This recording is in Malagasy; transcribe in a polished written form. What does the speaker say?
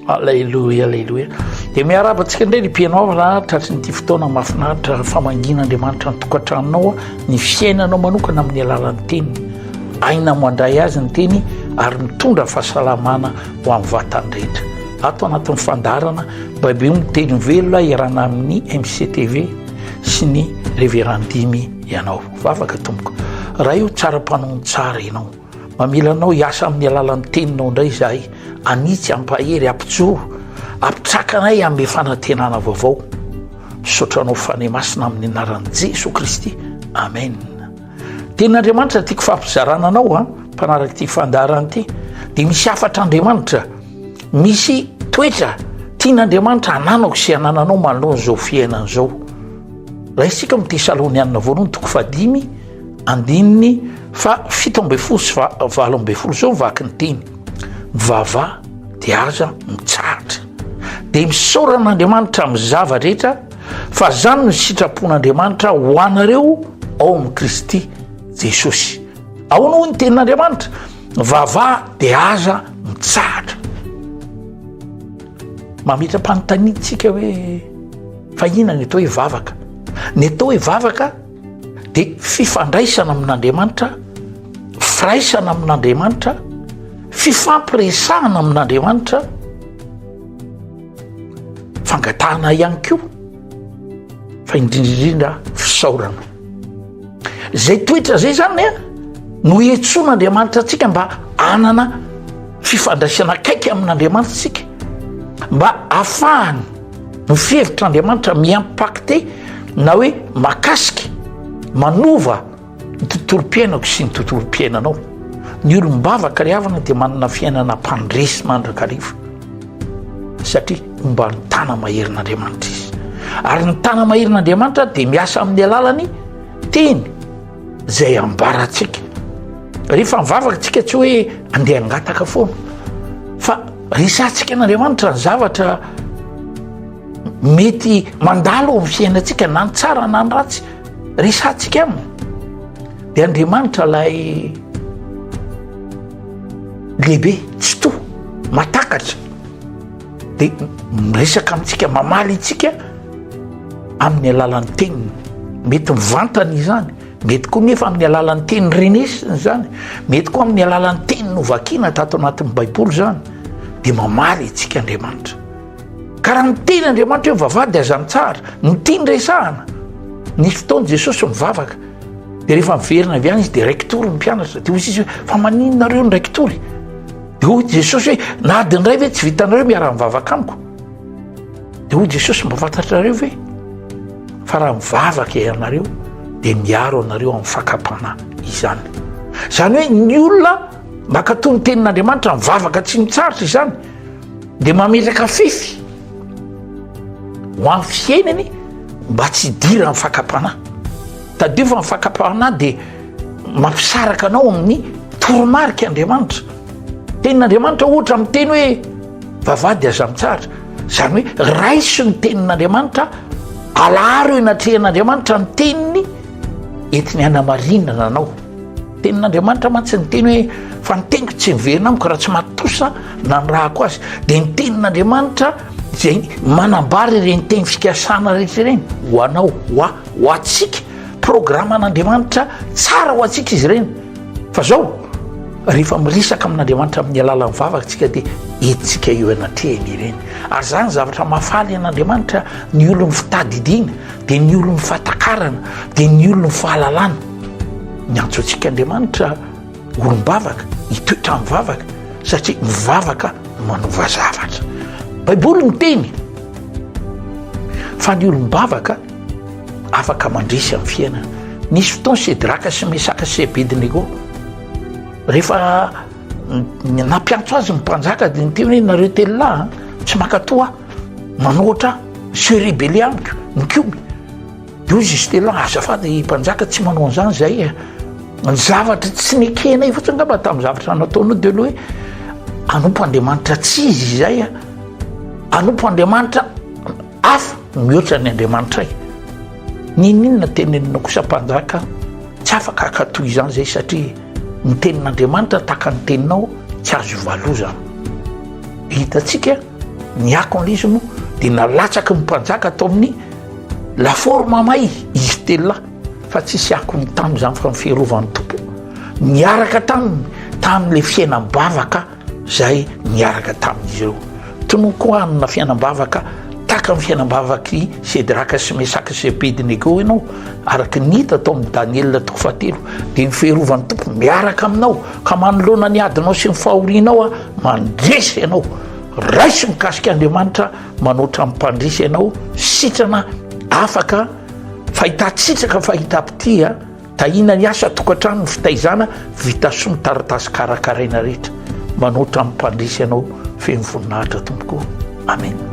Aleloia, aleloia. Dia miarahaba antsika indray ny mpihaino havana tratry ny ity fotoana mahafinaritra famangian'Andriamanitra ny tokantranonao, ny fiainanao manokana amin'ny alalan'ny teniny. Aina mandray azy ny teny ary mitondra fahasalamana ho amin'ny vatany rehetra. Ato anatin'ny fandaharana Baiboly miteny velona iarahana amin'ny MCTV sy ny Révérend Dimy ianao. Vavaka tompoko. Ray o tsara mpanao ny tsara ianao. Mamela anao hiasa amin'ny alalan'ny teninao indray izahay. Anitsy, ampahery, ampijoro, ampitraka anay amin'ny fanantenana vaovao. Misaotra anao Fanahy Masina amin'ny anaran'i Jesoa Kristy. Amen. Tenin'Andriamanitra tiako fampizarana anao a, mpanaraka ity fandaharana ity, dia misy hafatr'Andriamanitra, misy toetra tian'Andriamanitra ananako sy anananao manoloana izao fiainana izao. Raisika amin'ny Tesalonianina voalohany toko fahadimy andininy fa 17 sy 18 izao vaky ny teny. Mivavaha dia aza mitsahatra. Dia misaora an'Andriamanitra amin'ny zava-drehetra fa zany no sitrapon'Andriamanitra ho anareo ao amin'i Kristy Jesosy. Ahoana hoy ny tenin'Andriamanitra? Vavaha dia aza mitsahatra. Mametra-panontaniantsika hoe fa inona ny atao hoe vavaka? Ny atao hoe vavaka dia fifandraisana amin'Andriamanitra, firaisana amin'Andriamanitra, fifampiresahana amin'Andriamanitra, fangatahana ihany koa, fa indrindra indrindra fisaorana. Zay toetra zay zany a no iantsoan'Andriamanitra antsika mba hanana fifandraisana akaiky amin'Andriamanitra isika, mba ahafahany ny fihevitr'Andriamanitra mi-impacter na hoe makasika, manova ny tontolom-piainako sy ny tontolom-piainanao. Ny olom-bavaka ry havana dia manana fiainana mpandresy mandrakariva satria omban'ny tana-maherin'Andriamanitra izy. Ary ny tana-maherin'Andriamanitra dia miasa amin'ny alalan'ny teny izay ambarantsika. Rehefa mivavaka tsika tsy hoe andeha hangataka foana fa resahantsika an'Andriamanitra ny zavatra mety mandalo amin'ny fiainantsika na ny tsara na ny ratsy resahantsika aminy dia Andriamanitra ilay lehibe tsy to matakatra dia miresaka amintsika mamaly antsika amin'ny alalan'ny teniny mety mivantana izany mety koa nefa amin'ny alalan'ny teny renesina izany mety koa amin'ny alalan'ny teny novakiana tato anatin'ny baiboly izany dia mamaly antsika Andriamanitra Ka raha miteny Andriamanitra hoe mivavaha dia aza mitsahatra. Ny tiany resahana. Nisy fotoana Jesosy mivavaka. Dia rehefa miverina avy any izy dia raiki-tory ny mpianatra. Dia hoy izy hoe fa maninona nareo no raiki-tory? Dia hoy Jesosy hoe na adiny iray ve tsy vitanareo miara-mivavaka amiko? Dia hoy Jesosy mba fantatrareo ve fa raha mivavaka ianareo dia miaro anareo amin'ny fakam-panahy izany. Izany hoe ny olona mankatò ny tenin'Andriamanitra mivavaka tsy mitsahatra izany. dia mametraka fefy ho an'ny fiainany mba tsy hidiran'ny fakam-panahy. Tadidio fa ny fakam-panahy dia mampisaraka anao amin'ny toromarika Andriamanitra. Tenin'Andriamanitra ohatra miteny hoe vavahady aza mitsahatra. Izany hoe raiso ny tenin'Andriamanitra, alaharo eo anatrehan'Andriamanitra ny teniny entiny hanamarinana anao. Tenin'Andriamanitra mantsy ny teny hoe fa ny teniko tsy miverina amiko raha tsy matosa nanirahako azy. Dia ny tenin'Andriamanitra izay manambara ireny teny fikasana rehetra ireny ho anao, ho ahy, ho antsika. Programan'Andriamanitra tsara ho antsika izy ireny. Fa zao, rehefa miresaka amin'Andriamanitra amin'ny alalan'ny vavaka tsika dia entintsika eo anatrehany ireny. Ary zany zavatra mahafaly an'Andriamanitra ny olon'ny fitadidiana, dia ny olon'ny fahatakarana, dia ny olon'ny fahalalana. Miantso antsika Andriamanitra olom-bavaka, hitoetra amin'ny vavaka, satria mivavaka no manova zavatra. Baiboly miteny fa ny olom-bavaka afaka mandresy amin'ny fiainana. Nisy fotoana Sedraka sy Mesaka sy Abednego rehefa nampiantso azy ny mpanjaka dia niteny hoe nareo telo lahy tsy mankatoa aho, manohitra ahy, se rebeller amiko, mikomy. Dia hoy izy telo lahy, azafady mpanjaka tsy manao an'izany izahay e. Ny zavatra tsy nekenay fotsiny angamba tamin'ny zavatra nataonao dia aloha hoe hanompo Andriamanitra tsy izy izahay a. Hanompo Andriamanitra hafa mihoatra ny Andriamanitray. N'inon'inona teneninao kosa mpanjaka tsy afaka hankatò izany izay satria ny tenin'Andriamanitra tahaka ny teninao tsy azo ivalozana. Hitantsika. Ny akon'ilay izy moa dia nalatsaky ny mpanjaka tao amin'ny lafaoro mamay izy telolahy fa tsisy akony tamin'izany fa ny fiarovan'ny Tompo niaraka taminy tamin'ilay fiainam-bavaka izay niaraka tamin'izy ireo. Tonoko hanana fiainam-bavaka tahaka ny fiainam-bavak'i Sedraka sy Mesaka sy Abednego ianao, araka ny hita tao amin'ny Daniela toko fahatelo, dia ny fiarovan'ny Tompo miaraka aminao, ka manoloana ny adinao sy ny fahorianao, mandresy ianao. Raiso mikasika Andriamanitra manoatra amin'ny mpandresy ianao, sitrana, afaka, fahitan-tsitraka, fahitam-pitia. Tahiana ny asa tokantrano ny fitaizana vita soa ny taratasy karakaraina rehetra manoatra amin'ny mpandresy anao feno voninahitra tompoko amen.